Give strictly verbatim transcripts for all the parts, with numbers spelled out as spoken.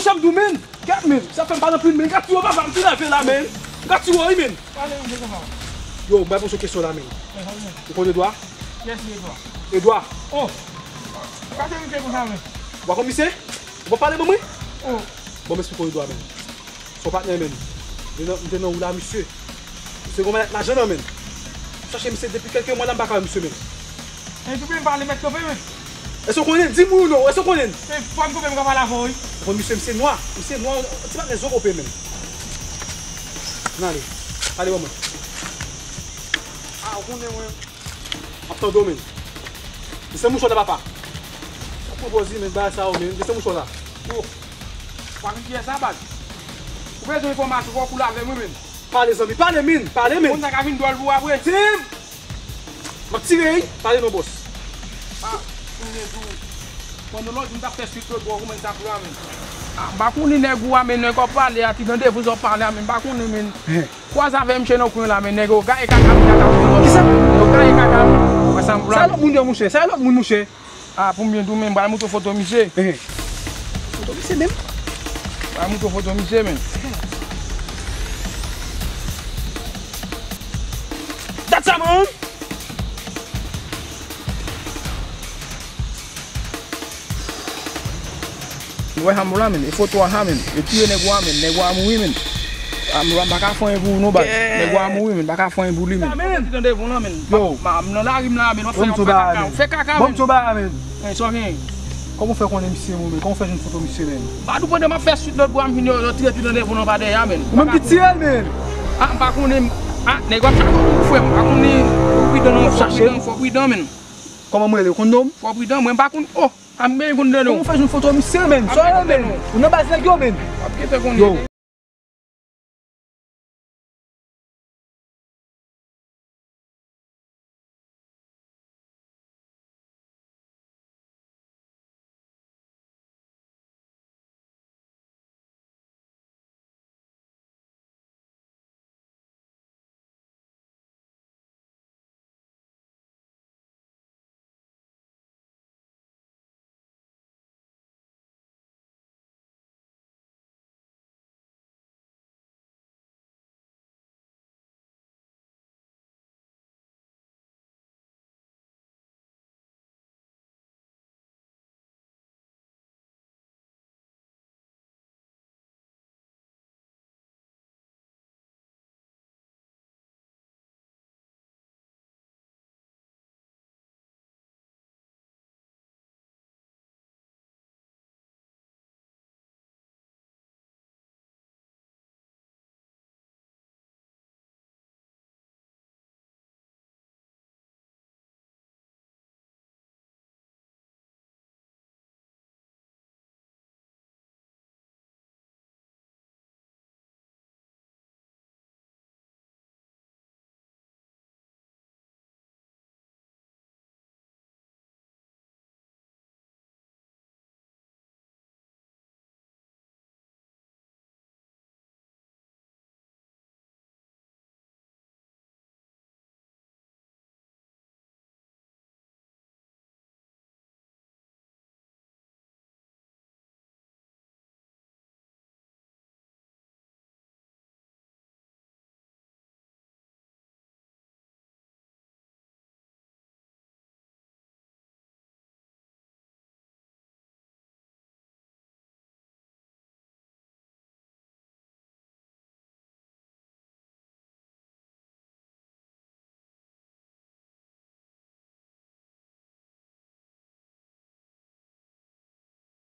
Sa m di w, men. Gad, men. Sa fè m pa nan plim, men. Gad, tiyo, papa, m te leve la, men. Gad, tiyo, wi, men. Pale, wi, se konsa. Yo, m bay poze w kesyon la, men. Ou konn Edwa? Kiyès ki Edwa? Edwa. Oh. Ou ka te misye konsa, men. Ou pa konn misye? Ou pa pale ban mwen? Oh. Bon, m esplike w Edwa, men. Se yon patnè, men. M te nan, m te nan woula misye. Misye gen yon malèt lajan nan men l. M chache misye depi kèlke mwa la, m pa ka wè misye, men. E, souple, m pale mèt kanpe, men. Èske w konnen? Di m wi ou non. Èske w konnen? E, fò m kanpe, m ka pale avè w, wi. Ou konn misye, misye nwa. Misye nwa, yon ti patnè zo kope, men. Ann ale. Pale ban mwen. A, ou konnen mwen. M ap tande w, men. Mesye mouchwa la, papa. Ou pran pòz li, men, bagay sa yo, men. Mesye mouchwa la. Oh. Ou pa konn kiyès sa, baz? Ou bezwen enfòmasyon, fòk ou lave mwen, men. Pale, zanmi, pale, men. Pale, men. Konn sa ka vin dwòl pou w apre. Tim! M ap tire, wi. Pale non, bòs. A, kounye tou. Pandan lòt jou, m t ap fè swit lòt bò, kòman sa pou la, men? A, m pa konnen nèg ou a, men nèg w ap pale a, ti randevou sa w ap pale a, men m pa konnen, men. Kwaze avè misye nan kwen la, men nèg yo gaye kaka m, kaka m. Kisa? Yo gaye kaka m. Wè sa m vle. Sa lòt moun yo, mouche? Sa lòt moun, mouche? A, pou m byen di w, men m pral montre w foto misye. Ehe. Foto misye menm? M pral montre w foto misye, men. Dat sa, man! Nou wè sa m la, men. E foto a sa, men. Yo tiye nèg ou a, men. Nèg ou a mouri, men. A, m pa ka fè anyen pou nou, baz. Nèg ou a mouri, men. M pa ka fè anyen pou li, men. Yo. M nan lari m la, men. W ap fè kaka. W ap fè kaka, men. Sa w gen? Kòman w fè konnen misye mouri, men? Kòman w fè jwenn foto misye, men? M pa di w pandan m ap fè swit lòt bò a, m vin yo, yo tire tout randevou nan pa dèyè a, men. Ou menm ki tire l, men. A, m pa konnen. A, nèg w ap chache pou frè m. M pa konnen. Fò w pridan, non, fò w pridan, fò w pridan, men. Kòman m rele? Ou konn non m? Fò w pridan, mwen m pa konn. Oh! A, m bezwen konn non w. Kòman w fè jwenn foto misye, men? Sa w ye, men? Ou nan baz nèg yo, men? W ap gentan konnen. Yo.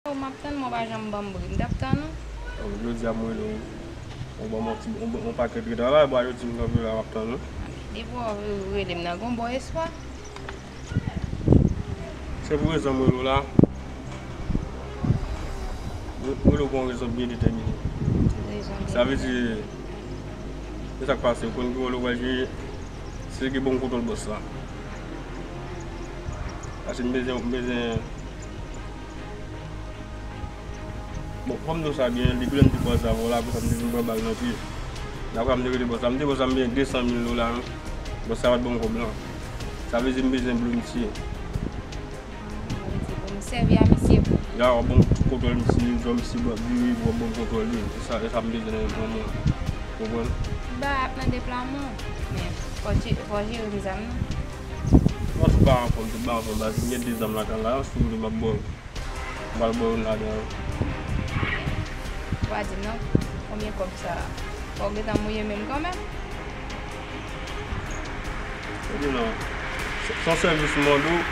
Yo, m ap tann, mwen pa janm ban m bri. M t ap tann ou. Jodi a, mwen rele w. Ou ban m yon ti, yon, yon pakèt retravay, bon, yo di m kanpe la, m ap tann ou. Depi w rele m nan, gon bon espwa. Se pou rezon mwen rele w la. Mwen rele w pou yon rezon byen detèmine. Rezon byen detèmine. Sa vle di, se sa k pase, ou konn ki wòl ou pral jwe, se ki bon kontwòl bòs la. Paske m bezwen, m bezwen Bon, fò m di w sa byen, depi lè m te kwaze avè w la, apre sa m te vin pran bal nan pye. Apre sa m te rele bòs la, m te di bòs la m bezwen de san mil dola, non. Bòs la pa t ban m kòb lan. Sa vle di m bezwen blow misye. Sa vle di pou m sèvi a misye pou. Ya, w ap ban m tout Kontwòl misye, jan misye bwè, vire pou w ap ban m kontwòl li. E sa, e sa m bezwen nan lanmò. Konprann? Ba ap nan deplamon. Men, fò je-, fò jere m zam nan. Mwen tout ba anfòm, tout ba anfòm, baz. M gen de zam lakay la, si w vle m ap ba w. M pral ba w youn ladan yo. Ou pa di m non, konbyen kòb sa? Fò w gentan mouye men m kanmenm. Ou di non. Se, se yon sèvis mwen mande w.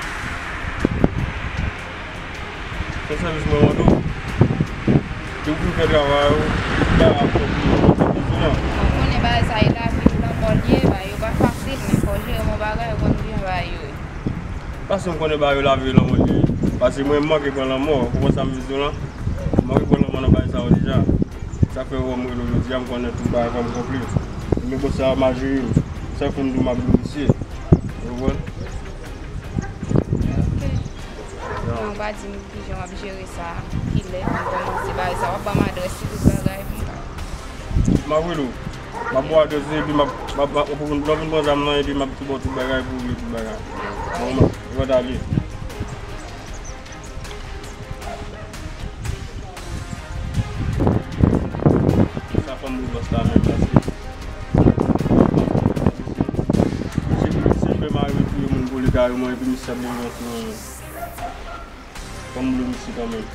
Se yon sèvis mwen mande w. Depi w fin fè travay ou, ou ta ap fè plis, ou ta bezwen an. Mwen konnen bagay sa e lavi, lanmò l ye, bagay yo pa fasil, men fò w jere yon bagay, ou konn kijan bagay yo ye. Paske m konnen bagay yo lavi, lanmò l ye. Paske mwen, m manke pran lanmò, ou konprann sa m vle di w lan? M manke pran lanmò nan bagay sa yo deja. Sa fè w wè m rele w jodi a, m konnen tout bagay kòm konpli. Men bon, sa m a jere m. Sèl fò m di w m ap glorifye. Ou konprann? Ok. Non, ou pa di m kijan w ap jere sa, kilè pou m kòmanse bagay sa. W ap ban m adrès li, tout bagay pou m ka. M ap rele w. M ap ba w adrès li, epi m ap, m ap, m ap, lè w vin pran zam nan, epi m ap tou ba w tout bagay pou w vle, tout bagay. Bon, m ap, m ap ale. Sa fanm Rivans la menm, paske misye, misye fè mari touye moun pou li kare mwen, epi misye ap vin yon sou mwen. Fanm Rivans kanmenm.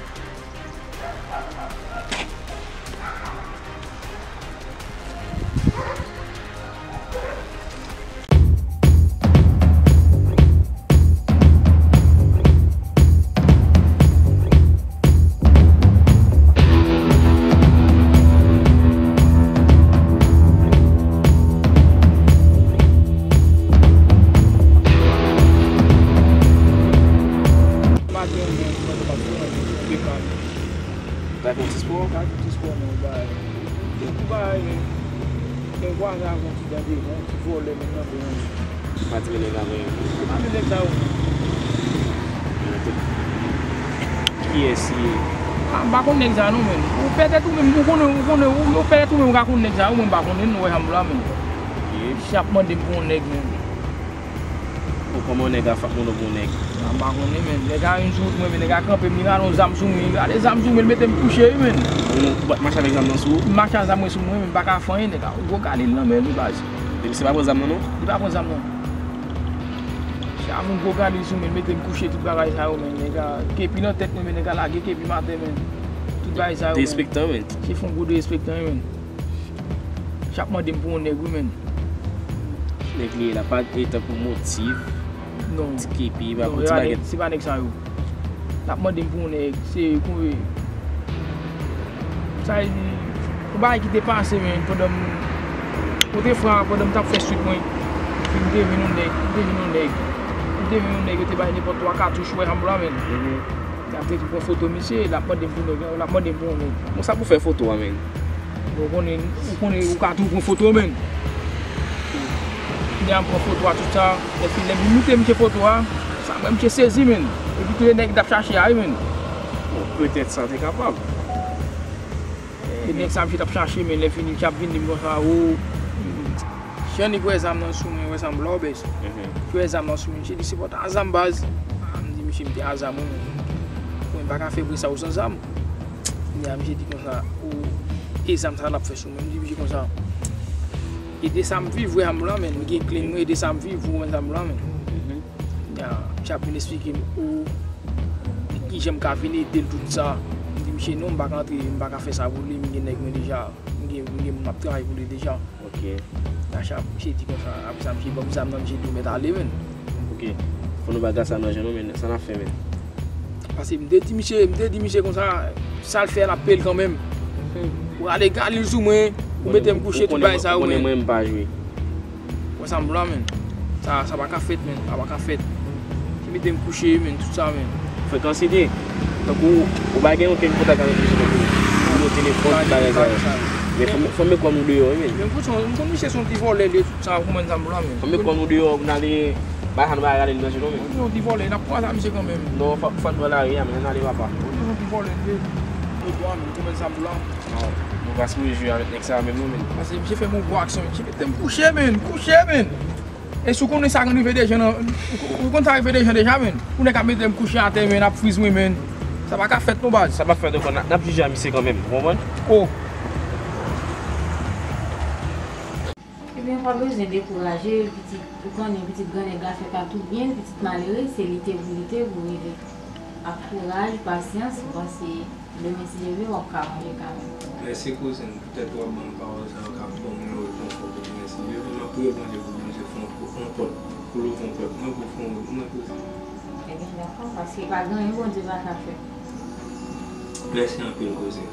Maten, mwen, mwen, mwen, mwen, mwen, mwen, Bay fè yon ti spò. Bay fè yon ti spò, non, bay. Depi bay, gen vwazen avè yon ti dande, yon ti vòlè, menm nan men. Pa di men nèg la, men. Pa men nèg sa yo. Kiyès li ye? Ah, m pa konn nèg sa, non, men. Ou petèt ou menm, ou konnen, ou konnen, ou, ou petèt ou menm, ou ka konn nèg sa, ou, mwen, m pa konnen, non, wè, jan m la, men. Ok. Si ap mande m pou yon nèg, men. Bon, kòman nèg a fè ap moun pou nèg? A, m pa konnen, men. Nèg a vin sou wout mwen, men nèg a kanpe m, li rale yon zam sou mwen, li rale zam sou mwen, li mete m kouche, wi, men. Ou, ou pa t mache avèk zam nan sou ou? M mache ak zam mwen sou mwen, men m pa ka fè anyen, nèg a. Yon gwo galil nan men li, baz. Men misye pa pran zam nan, non? Li pa pran zam nan. Sa yon gwo galil sou mwen, li mete m kouche, tout bagay sa yo, men nèg a, kepi nan tèt mwen, men nèg a lage kepi m atè, men. Tout bagay sa yo, men. Derespektan, men. Se fon gwo derespektan, wi, men. Chak mande m pou yon nèg, wi, men. Nèg li ye la, pa gen tankou motif. Non. Ti kepi, pa pran ti bagèt. Se pa nèg sa yo. L ap mande m pou yon nèg, se kon, sa vle di, yon bagay ki te pase, men, pandan m, kote fra, pandan m t ap fè swit mwen, epi m te vin yon nèg, m te vin yon nèg. M te vin yon nèg, yo te bay nenpòt twa katouch, ou wè jan m la, men. Mhm. L ap te tou pran foto misye, l ap mande m pou nèg, l ap mande m pou yon nèg. Bon, sa pou fè foto a, men? Bon, ou konnen, ou konnen, ou ka tou pran foto, men. Kounye a m pran foto a, tout sa. Epi lè m montre misye foto a, sa mwen misye sezi, men. Epi tout nèg t ap chache a, wi, men. Bon, petèt sa te kapab. E nèg sa misye t ap chache, men lè fini, misye ap vin di m konsa, o. Jan nèg wè zam nan sou mwen, wè zam la, bèz. Mhm. Wè zam nan sou mwen, misye di, se pa w t a zam, baz. Ah, m di, misye, m te a zam, wi, men. Mwen, m pa ka fè bri sa ou san zam. Kounye a, misye di konsa, o, e zam sa l ap fè sou mwen. M di misye konsa, ede sa m viv, wè zam la, men. M gen kle mwen, ede sa m viv, ou wè zam la, men. Mhm. Kounye a, misye ap vin esplike m, o, kijan m ka vin ede l tout sa. M di misye, non, m pa ka antre, m pa ka fè sa pou li, m gen nèg mwen deja. M gen, m gen moun m ap travay pou li deja. Ok. Dacha, misye di konsa, apre sa, misye ban m zam nan, misye di w mèt ale, men. Ok. Fò nou ba gras la nan je nou, men. Sa n ap fè, men? Paske m te di misye, m te di misye konsa, sa l fè a, l ap peye l kanmenm. Ou rale galil sou mwen, ou mete m kouche, tout bagay sa yo, men. Ou konnen mwen, m pa jwe. Wè sa m vle a, men. Sa, sa pa ka fèt, men. Sa pa ka fèt. Ki mete m kouche, men, tout sa, men. Frekansite. Tankou, ou pa gen okenn kontak avèk misye tankou nimewo telefòn, bagay sa yo. Men fò m, fò m met kò nou deyò, wi, men. Men m konn, m konn misye se yon ti vòlè, li, tout sa, ou konprann sa m vle a, men. Fò m met kò nou deyò, pou n ale, bagay sa nou pa rale l nan je nou, men. Yon ti vòlè, n ap kwaze ak misye kanmenm. Non, fò, fò n pran lari a, men, ann ale, papa. Yon ti vòlè, li ye. Yo dwa, men, ou konprann sa m vle a. Non, nou pa sipoze jwe avèk nèg sa menm non, men. Paske misye fè m yon gwo aksyon, men. Misye mete m kouche, men. Kouche, men. E si w konnen sa konn rive de jan nan, ou, ou konn sa rive de jan deja, men. Ou nèg ap mete m kouche atè, men, ap friz mwen, men. Sa pa ka fèt non, baz. Sa p ap fèt ankò, n a, n ap jije a misye kanmenm, ou konprann? Oh. Ebyen, pa bezwen dekouraje, pitit, ou konnen pitit grannèg la fè pa tou byen, pitit malere, se lite pou lite pou rive. Ak kouraj, pasyans, m panse demen si Dye vle, w ap ka manje kanmenm. Mèsi kouzin, poutèt w ap ban m pawòl sa yo k ap ban m yon rekonfò pou demen si Dye vle. M ap priye Bondye pou Bondye fè yon, yon pòt, pou l ouvri yon pòt mwen, pou fè yon wout mwen kouzin. Ebyen, dakò, paske pa gen anyen Bondye pa ka fè. Mèsi anpil kouzin.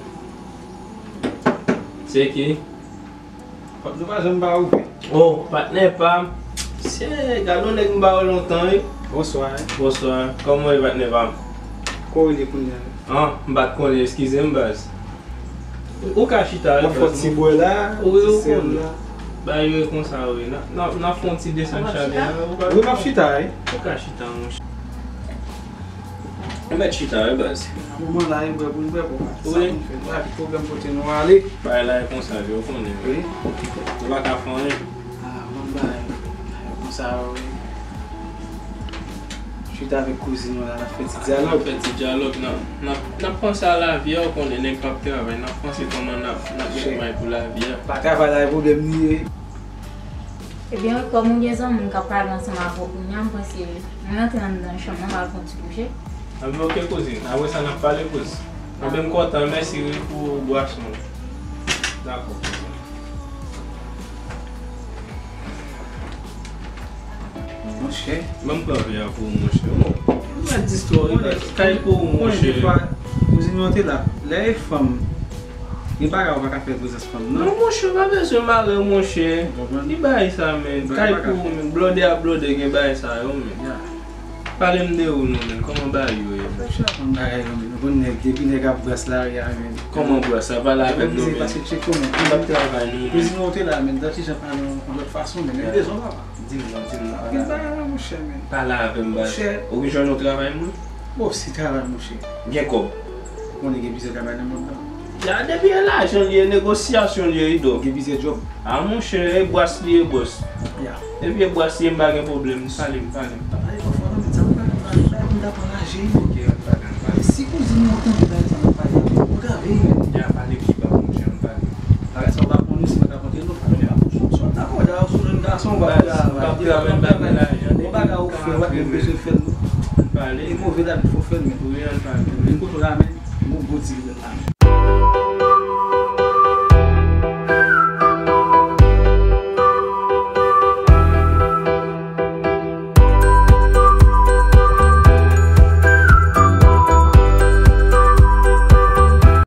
Se ki? Pòt nou pa janm pa ouvri. Oh, patnè pa m. Se, gade yon nèg m ba yo lontan, wi. Bonswa. Bonswa. Kòman w ye, patnè pa m? Kote w ye kounye a? Ah, m pa t konnen, eskize m, baz. Ou ka chita, wi, baz. Mwen fè ti bwè la, wi, ti sèl la. Bagay yo konsa, wi. N a, n a, n a fè yon ti desann chalè a, wi, baz. Wi, m ap chita, wi. Ou ka chita, monchè. Ou mèt chita, wi, baz. Nan moman la, e bwè pou n bwè, bon, sa pou n fè. Nou avèk pwoblèm kote nou ale. Bagay la e konsa, wi, ou konnen. Wi. Ou pa ka fè anyen. Ah, bon, bagay, bagay konsa, wi. Chita avèk kouzin nou la, n ap fè ti dyalòg. N ap fè ti dyalòg, n ap, n ap, n ap panse a lavi a, ou konnen nèg p ap travay, n ap panse kòman n ap, n ap met may pou lavi a. Pa travay la, e pwoblèm li ye. Ebyen, wi, kòm ou gen zanmi w k ap pale ansanm avè w kounye a, m panse mwen rantre anndan chanm nan, m al fè yon ti kouche. Anben, oke, kouzin. Apre sa, n ap pale, kouz. Anben, m kontan, mèsi, wi, pou bwason an. Dakò, kouzin. Monchè. Ban m pran vè a pou ou, monchè. Bon, yon lòt istwa, wi, baz. Kay pou ou, monchè. Kouzin mwen te la. Lè e fanm, gen bagay ou pa ka fè prezans fanm nan. Non, monchè, pa bezwen mare, monchè. Ou konprann? Ki bagay sa, men? Kay pou ou, men. Blòdè ap blòdè, gen bagay sa yo, men. Ya. Pale m de ou non, men. Kòman bagay yo ye? Fè chita konn bagay yo, men. Ou konn nèg, depi nèg ap bras lari a, men. Kòman bras la? Pale avè m non, men. Pase tcheko, men. M ap travay non, men. Kouzin ou te la, men. Dati jan pale yon lòt fason, men. Men bezwen papa. Di m non, di m non. Gen bagay la, monchè, men. Pale avè m, baz. Monchè. Ou jwenn yon travay, mwen? Bon, se travay, monchè. Gen kòb. Ou konnen gen plizyè travay nan mond lan. Ya, depi e lajan li ye, negosyasyon li ye, wi, dò. Gen plizyè djòb. A, monchè, e bras li ye, bòs. Ya. Depi e bras li ye, m pa gen pwoblèm. Pale m, pale m. Pa pale twò fò, non, men sa m pale, m pale, m ta pran raje. Oke, ann pale, ann pale. Si kouzin mwen tande bagay sa m ap pale a, ou grave, men. Ya, pale pi ba, monchè, ann pale. Bagay sa ou pa konnen, si mwen ta konte nou, fò nou pa konn sou, sou ta koda, ou sou jèn gason, ou pa travay, ou pa travay, ou pa gen lajan, ou pa gen ou fè, ou pa gen bezwen fè l, non. E move lavi fò fè l, men. Wi, ann pale. Men kote w la, men, gon gwo dil la, men.